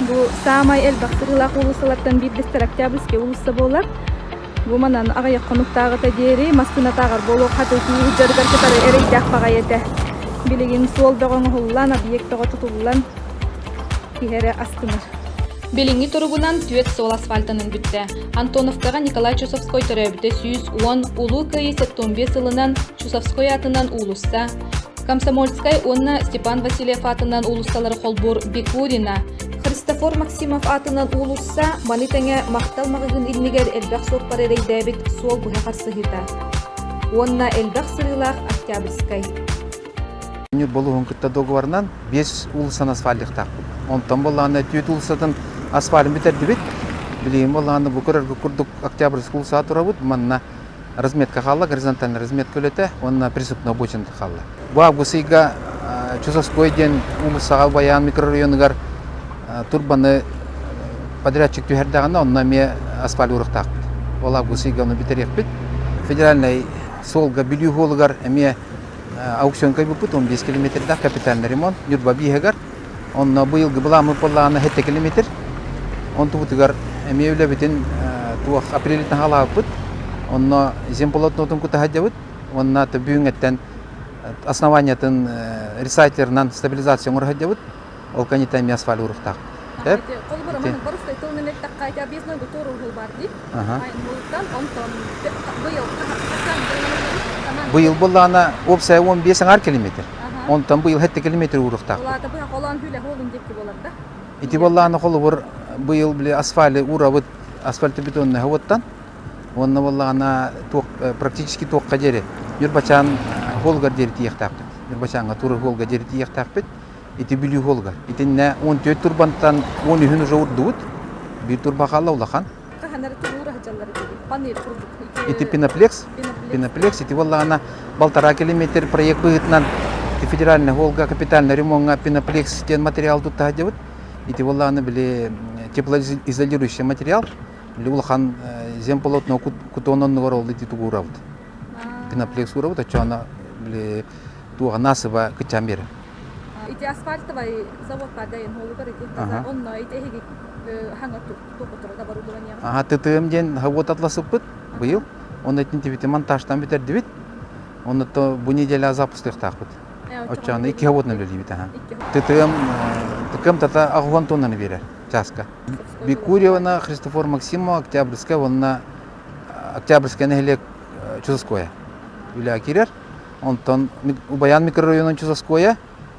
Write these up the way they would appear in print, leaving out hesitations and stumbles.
Бу саамай элбэх сырыылаах уулуссалартан биирдэстэрэ Октябрьская уулусса буолар. Бу манан аҕыйах хонуктааҕыта диэри массыынатааҕар буолуох хатыы дьарыгар кытары эрэйдээх баҕайы этэ. Билигин суол бөҕө оҥоһуллан, объект бөҕө тутуллан киһи эрэ астынар. Билиҥҥи туругунан түөрт суол асфальтанан бүттэ. Антоновкаҕа Николай Чусовской төрөөбүтэ 110, Улуу Кыайыы 75 сылынан Чусовской аатынан уулусса, Комсомольскай уонна Степан Васильев аатынан уулуссалары холбуур Бекурина, Христофор Максимов аатынан уулусса, маны тэҥэ Махтал маҕаһыын иннигэр элбэх суоппар эрэйдээбит суол быһа харсыһыыта уонна элбэх сырыылаах Октябрьскай. Ньурба улууһун кытта договорынан биэс уулуссаны асфальтыахтаахпыт. Онтон буоллаҕына түөрт уулуссатын асфальын бүтэрдибит. Билигин буоллаҕына бу көрөргө курдук Октябрьскай уулуссаҕа турабыт. Манна разметка хаалла, горизонтальная разметка үлэтэ уонна присыпная обочина хаалла. Бу август ыйга Чусовской диэн уулуссаҕа Байаан микрорайонугар турбаны подрядчик түһэрдэҕинэ онно эмиэ асфальт уруохтаахпыт. Ол август ыйга ону бүтэриэхпит. Федеральнай суолга Бүлүү суолугар эмиэ аукцион кыайбыппыт 15 километрдаах капитальный ремонт Ньурба бииһигэр. Онно быйылгы былааммыт буоллаҕына 7 километр. Онтубутугар эмиэ үлэбитин туох апрельтан хаалаабыппыт. Онно земполотнотун кута сылдьабыт. Уонна бүгүҥҥэттэн основаниятын ресайтерынан стабилизация оҥоро сылдьабыт. Ол кэнниттэн эмиэ асфальт уруохтаахпыт. Холобура, маннык боростой тылынан эттэххэ, ити объездной туоруур уһул баар дии. Онтон быйыл Быйыл буоллаҕына уопсайа 15 аҥаар километр. Онтон быйыл 7 километр ууруохтаахпыт. Улаата быһа холоон хүлэ хуолун диэки буолар да. Ити буоллаҕына холобур быйыл били асфальты уурабыт асфальтобетонный уоттан уонна буоллаҕына туох практически туохха диэри Ньурбачаан хуолугар диэри тиийиэхтээхпит. Ньурбачааҥҥа турар хуолга диэри тиийиэхтээхпит. Ити Бүлүү хуолугар. Итиннэ 14 турбантан 13-үн уже урдубут. Биир турба хаалла улахан. Хаһан эрэ тулуура сылдьаллар ити панель курдук. Ити пеноплекс. Пеноплекс ити буоллаҕына балтараа километр проект быһыытынан федеральный холга капитальный ремонтҥа пеноплекс диэн материал тутта сылдьабыт. Ити буоллаҕына били теплоизолирующий материал. Били улахан земполотно кутуон оннугар ол ити тугуурабыт. Пеноплекс уурабыт оччоҕуна били туоҕа насыба кыччаан биэрэр. Ити асфальтовай завод бар дайын холугар ити таза онно ити эһиги хаҥа туохутура оборудование. Аха ТТМ диэн завод атласыппыт быйыл. Онно итинтибити монтажтан бүтэрдибит. Онно бу неделя запустыахтаахпыт. Оччоҕуна икки заводынан үлэлиибит аха. ТТМ ТКМ тата аҕыс тоннаны биэрэр чааска. Бикурьевна, Христофор Максимова, Октябрьская уонна Октябрьская нэһилиэк Чусовское үлэҕэ киирэр. Онтон Убайаан микрорайонун Чусовское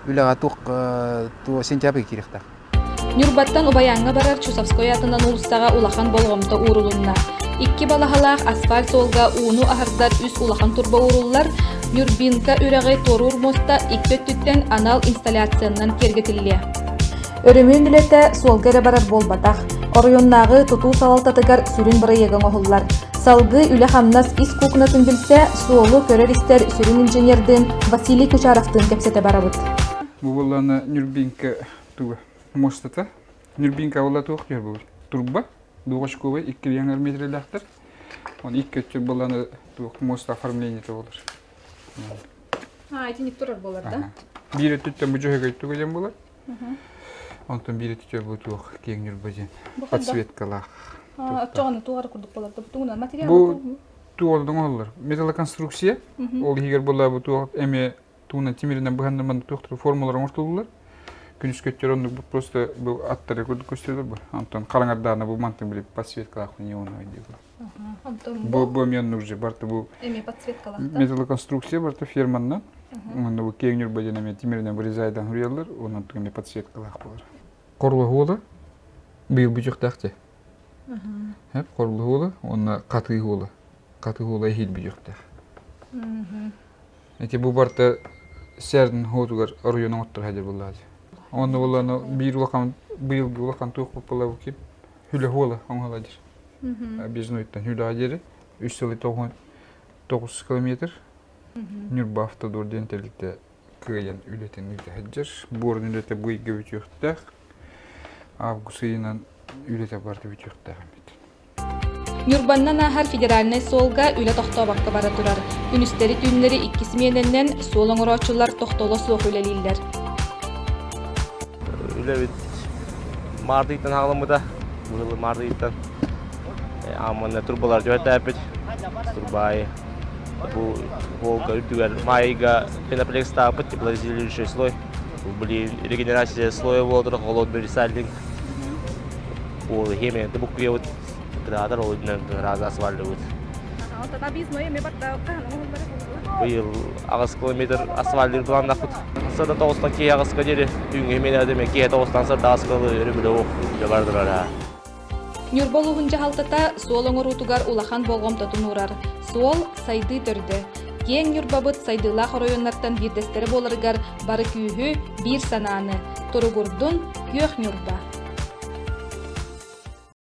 үлэҕэ туох сентябрь киириэхтээх. Ньурбаттан Убайааҥҥа барар Чусовской атынан уулуссаҕа улахан болҕомто уурулунна. Икки балаһалаах асфальт суолга ууну аһардар үс улахан турба ууруллар, Нюрбинка үрэҕи туоруур муоста икки өттүттэн анал инсталляциянан киэргэтиллиэ. Өрөмүөн үлэтэ суолга эрэ барар буолбатах, оройуоннааҕы тутуу салалтатыгар сүрүн бырайыага оҥоһуллар. Салгыы үлэ-хамнас ис куукунатын билсэ, суолу көрөр-истэр сүрүн инженердыын Василий Кучаровтыын кэпсэтэ барабыт. Бу буоллаҕына Нюрбинка туга муостата. Нюрбинка буолла туох диир буолар? Турба, двухочковый, икки метрэлээхтэр. Он икки өттүк буоллаҕына туох муоста оформлениета буолар. А, итинник турар буолар да? Биир өттүттэн бу дьөһөгөй туга диэн буолар. Онтон биир өттүтэ бу туох киэҥ Ньурба диэн подсветкалаах. Оччоҕуна туох эрэ курдук буолар да тугунан материал Бу туолдун оҥоһуллар. Металлоконструкция. Ол иһигэр буолла бу туох эмиэ тугунан тимиринэн быһаннар маннык туохтар формалар оҥортуллар. Күнүскү өттүгэр оннук бу просто бу аттары курдук көстөлөр бу. Онтон хараҥардаана бу мантан били подсветкалаах неоновый диye Бу бу эмиэ оннук же барта бу эмиэ подсветкалаах металлоконструкция барта ферманнан. Онно бу киэҥ Ньурба диэн эмиэ тимиринэн вырезайдан суруйаллар, онон эмиэ подсветкалаах буолар. Хорлоһуола быйыл бүтүөхтээх дии. Хэп хорлоһуола уонна хатыыһуола. Хатыыһуола эһиил бүтүөхтээх. Ити бу барта сэрдин хоотугар оройуон оҥоттор хадьар буоллаҕа дии. Онно буоллаҕына биир улахан быйылгы улахан туох буолла ким хүлэһуола оҥоһула диир. Объезднойтан хүлэҕэ диэри үс сылы 9 километр Ньурба автодор диэн тэрилтэ кыайан үлэтин ыыта сылдьар. Буорун үлэтэ бу ыйга бүтүөхтээх. Август ыйынан үлэтэ барыта бүтүөхтээх эбит. Ньурбаннан ааһар федеральнай суолга үлэ тохтообокко бара турар. Күнүстэри-түүннэри икки симиэнэнэн суол оҥорооччулар тохтоло суох үлэлииллэр. Үлэбит. Маартыйтан хаҕаламмыта. Быһылы маартыйтан. Амманы турбалар түһэртээппит. Турбаайы. Бу холка үрдүгэр маайга пеноплекстааппыт теплоизолирующий слой. Блин, регенерация слоя буола холодный ресайлинг. Ол химия буккуйабыт кыраатар ол үрдүнэн раза асфальтыбыт. Быйыл аҕыс километр асфальтыр планнахпыт. Сада тоҕустан киһи аҕыска диэри түүҥҥү миэнэ киһи тоҕустан сада аҕыска өрөбүлэ үлэ бардырар. Ньурба улууһун дьаһалтата суол оҥоруутугар улахан болҕомтотун уурар. Суол сайдыы төрдө. Киэҥ Ньурбабыт сайдыылаах оройуоннартан биирдэстэрэ буоларыгар бары күүһү, биир санааны туругурдун Күөх Ньурба.